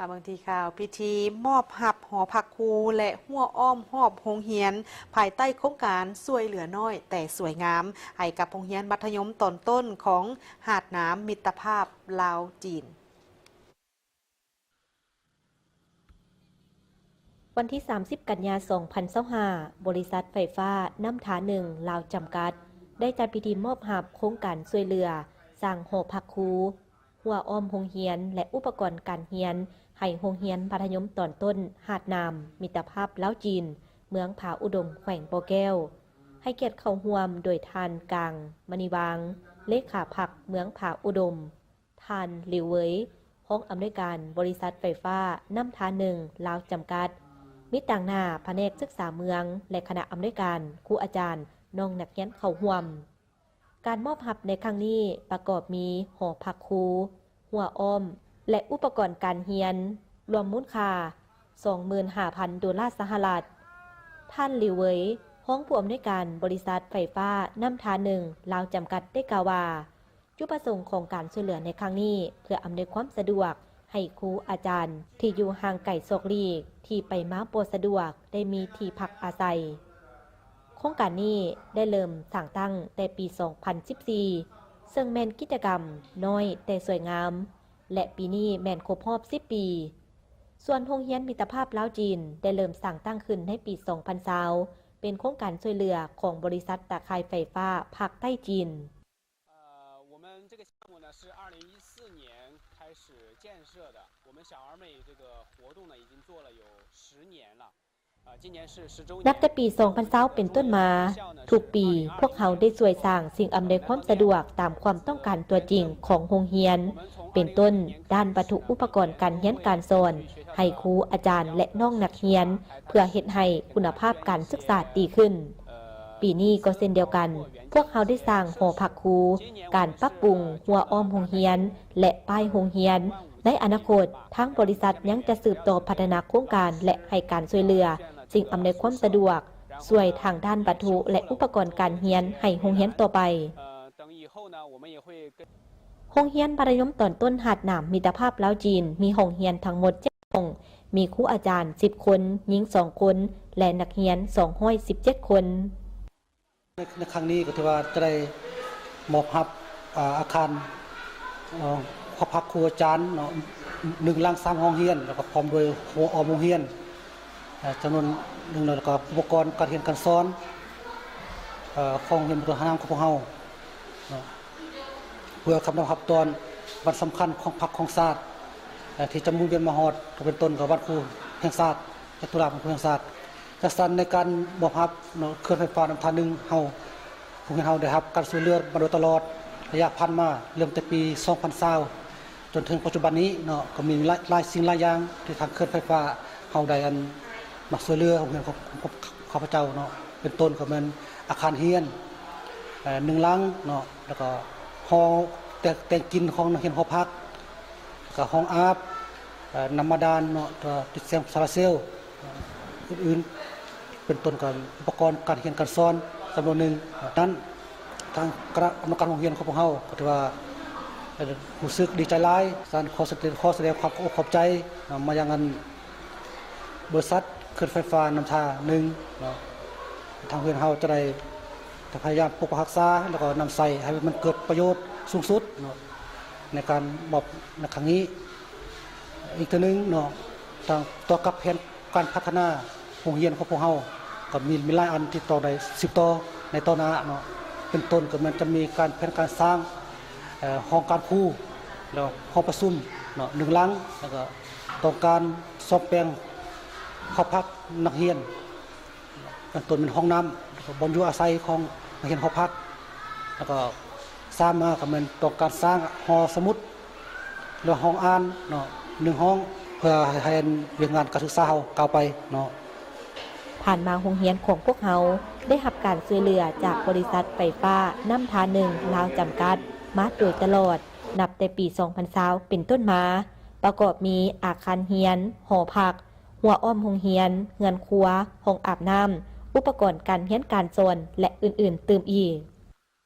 ມາເບິ່ງທີ່ຂ່າວ ພິທີມອບຮັບຫໍພັກຄູ ແລະ ຮົ້ວອ້ອມຮອບໂຮງຮຽນ ພາຍໃຕ້ໂຄງການຊ່ວຍເຫຼືອນ້ອຍແຕ່ສວຍງາມ ໃຫ້ກັບໂຮງຮຽນມັດທະຍົມຕອນຕົ້ນຂອງຫາດນ້ຳມິດຕະພາບລາວ-ຈີນ. ວັນທີສາມສິບ ກັນຍາ ສອງພັນຊາວຫ້າ ບໍລິສັດໄຟຟ້ານ້ຳທາໜຶ່ງ ລາວ ຈຳກັດ ໄດ້ຈັດພິທີມອບຮັບໂຄງການຊ່ວຍເຫຼືອສ້າງຫໍພັກຄູ, ຮົ້ວອ້ອມໂຮງຮຽນ ແລະ ອຸປະກອນການຮຽນ ໃຫ້ໂຮງຮຽນມັດທະຍົມຕອນຕົ້ນຫາດນ້ຳມິດຕະພາບລາວ-ຈີນ ເມືອງຜາອຸດົມ ແຂວງບໍ່ແກ້ວ. ໃຫ້ກຽດເຂົ້າຮ່ວມໂດຍທ່ານ ກາງ ມະນີວາງ ເລຂາພັກເມືອງຜາອຸດົມ, ທ່ານ ຫຼິວ ເຫວີຍ ຮອງອຳນວຍການບໍລິສັດໄຟຟ້ານ້ຳທາໜຶ່ງ ລາວ ຈຳກັດ, ມີຕາງໜ້າພະແນກສຶກສາເມືອງ ແລະ ຄະນະອຳນວຍການ, ຄູອາຈານ, ນ້ອງນັກຮຽນເຂົ້າຮ່ວມ. ການມອບຮັບໃນຄັ້ງນີ້ປະກອບມີຫໍພັກຄູ, ຮົ້ວອ້ອມ ແລະ ອຸປະກອນການຮຽນ ລວມມູນຄ່າ ສອງໝື່ນຫ້າພັນໂດລາສະຫະລັດ. ທ່ານ ຫຼິວ ເຫວີຍ ຮອງຜູ້ອຳນວຍການບໍລິສັດໄຟຟ້ານ້ຳທາໜຶ່ງ ລາວ ຈຳກັດ ໄດ້ກ່າວວ່າ ຈຸດປະສົງຂອງການຊ່ວຍເຫຼືອໃນຄັ້ງນີ້ ເພື່ອອຳນວຍຄວາມສະດວກໃຫ້ຄູອາຈານທີ່ຢູ່ຫ່າງໄກສອກຫຼີກ ທີ່ໄປມາບໍ່ສະດວກ ໄດ້ມີທີ່ພັກອາໄສ. ໂຄງການນີ້ໄດ້ເລີ່ມສ້າງຕັ້ງແຕ່ປີສອງພັນສິບສີ່ ເຊິ່ງແມ່ນກິດຈະກຳນ້ອຍແຕ່ສວຍງາມ ແລະ ປີນີ້ແມ່ນຄົບຮອບສິບປີ. ສ່ວນໂຮງຮຽນມິດຕະພາບລາວ-ຈີນ ໄດ້ເລີ່ມສ້າງຕັ້ງຂຶ້ນໃນປີສອງພັນຊາວ ເປັນໂຄງການຊ່ວຍເຫຼືອຂອງບໍລິສັດຕາຂ່າຍໄຟຟ້າພາກໃຕ້ຈີນ. 呃，我们这个项目呢是二零一四年开始建设的，我们小而美这个活动呢已经做了有十年了。呃，今年是十周年。 ນັບແຕ່ປີສອງພັນຊາວເປັນຕົ້ນມາ, ທຸກປີພວກເຮົາໄດ້ຊ່ວຍສ້າງສິ່ງອຳນວຍຄວາມສະດວກຕາມຄວາມຕ້ອງການຕົວຈິງຂອງໂຮງຮຽນ, ເປັນຕົ້ນດ້ານວັດຖຸອຸປະກອນການຮຽນການສອນ ໃຫ້ຄູອາຈານ ແລະ ນ້ອງນັກຮຽນ ເພື່ອເຮັດໃຫ້ຄຸນນະພາບການສຶກສາດີຂຶ້ນ. ປີນີ້ກໍເຊັ່ນດຽວກັນ, ພວກເຮົາໄດ້ສ້າງຫໍພັກຄູ, ການປັບປຸງຮົ້ວອ້ອມໂຮງຮຽນ ແລະ ປ້າຍໂຮງຮຽນ. ໃນອະນາຄົດ, ທາງບໍລິສັດຍັງຈະສືບຕໍ່ພັດທະນາໂຄງການ ແລະ ໃຫ້ການຊ່ວຍເຫຼືອສິ່ງອຳນວຍຄວາມສະດວກ, ຊ່ວຍທາງດ້ານວັດຖຸ ແລະ ອຸປະກອນການຮຽນໃຫ້ໂຮງຮຽນຕໍ່ໄປ. ໂຮງຮຽນມັດທະຍົມຕອນຕົ້ນຫາດນ້ຳມິດຕະພາບລາວ-ຈີນ ມີຫ້ອງຮຽນທັງໝົດເຈັດຫ້ອງ, ມີຄູອາຈານສິບຄົນ, ຍິງສອງຄົນ ແລະ ນັກຮຽນສອງຮ້ອຍສິບເຈັດຄົນ. ໃນຄັ້ງນີ້ກໍຖືວ່າຈະໄດ້ມອບຮັບອາຄານຫໍພັກຄູອາຈານເນາະ ໜຶ່ງຫຼັງສາມຫ້ອງຮຽນ ແລ້ວກໍພ້ອມດ້ວຍຮົ້ວອ້ອມໂຮງຮຽນຈຳນວນໜຶ່ງ ແລ້ວກໍອຸປະກອນການຮຽນການສອນຂອງໂຮງຮຽນມັດທະຍົມຂອງພວກເຮົາ. ເພື່ອຄຳນັບຮັບຕ້ອນວັນສຳຄັນຂອງພັກຂອງຊາດ ທີ່ຈະໝູນວຽນມາຮອດ ກໍເປັນຕົ້ນກໍວັນຄູແຫ່ງຊາດ ຈະຕຸລາວັນຄູແຫ່ງຊາດ. ຈັ່ງຊັ້ນໃນການມອບຮັບເຂື່ອນໄຟຟ້ານ້ຳທາໜຶ່ງເຮົາ ພວກເຮົາໄດ້ຮັບການຊ່ວຍເຫຼືອມາໂດຍຕະຫຼອດ ໄລຍະຜ່ານມາ ເລີ່ມແຕ່ປີສອງພັນຊາວ ຈົນເຖິງປັດຈຸບັນນີ້ເນາະ ກໍມີຫຼາຍສິ່ງຫຼາຍຢ່າງທີ່ທາງເຂື່ອນໄຟຟ້າເຮົາໄດ້ອັນມາຊ່ວຍເຫຼືອໂຮງຮຽນຂອງຂ້າພະເຈົ້າເນາະ ເປັນຕົ້ນກໍແມ່ນອາຄານຮຽນໜຶ່ງຫຼັງເນາະ ແລ້ວກໍຫໍແຕ່ງກິນຂອງນັກຮຽນຫໍພັກ ແລ້ວກໍຫ້ອງອາບ ນ້ຳບາດານເນາະ ແລ້ວກໍຕິດແສງໂຊລາເຊວ ອື່ນໆ ເປັນຕົ້ນກໍອຸປະກອນການຮຽນການສອນຈຳນວນໜຶ່ງນັ້ນ ທາງຄະນະກຳມະການໂຮງຮຽນຂອງພວກເຮົາກໍຖືວ່າຮູ້ສຶກດີໃຈຫຼາຍ. ສະນັ້ນຂໍສະແດງຄວາມຂອບອົກຂອບໃຈມາຍັງອັນ ບໍລິສັດເຂື່ອນໄຟຟ້ານ້ຳທາໜຶ່ງເນາະ ທາງໂຮງຮຽນເຮົາຈະໄດ້ພະຍາຍາມປົກປັກຮັກສາ ແລ້ວກໍນຳໃຊ້ໃຫ້ມັນເກີດປະໂຫຍດສູງສຸດເນາະ ໃນການມອບໃນຄັ້ງນີ້. ອີກເທື່ອໜຶ່ງເນາະ ທາງຕໍ່ກັບແຜນການພັດທະນາໂຮງຮຽນຂອງພວກເຮົາ ກໍມີມີຫຼາຍອັນທີ່ຕ້ອງໄດ້ສືບຕໍ່ໃນຕໍ່ໜ້າເນາະ ເປັນຕົ້ນກໍແມ່ນຈະມີການແຜນການສ້າງຫ້ອງການຄູ ແລ້ວຫ້ອງປະຊຸມເນາະ ໜຶ່ງຫຼັງ ແລ້ວກໍ ຕ້ອງການສ້ອມແປງຫໍພັກນັກຮຽນ ເປັນຕົ້ນແມ່ນຫ້ອງນ້ຳ ແລ້ວກໍບ່ອນຢູ່ອາໄສຂອງນັກຮຽນຫໍພັກ ແລ້ວກໍສາມມາກໍແມ່ນຕ້ອງການສ້າງຫໍສະໝຸດ ແລະ ຫ້ອງອ່ານເນາະ ໜຶ່ງຫ້ອງ ເພື່ອໃຫ້ວຽກງານການສຶກສາເຮົາກ້າວໄປເນາະ. ຜ່ານມາໂຮງຮຽນຂອງພວກເຮົາໄດ້ຮັບການຊ່ວຍເຫຼືອຈາກບໍລິສັດໄຟຟ້ານ້ຳທາໜຶ່ງລາວຈຳກັດມາໂດຍຕະຫຼອດ. ນັບແຕ່ປີສອງພັນຊາວເປັນຕົ້ນມາ ປະກອບມີອາຄານຮຽນ, ຫໍພັກ, ຮົ້ວອ້ອມໂຮງຮຽນ, ເຮືອນຄົວ, ຫ້ອງອາບນ້ຳ, ອຸປະກອນການຮຽນການສອນ ແລະ ອື່ນໆຕື່ມອີກ.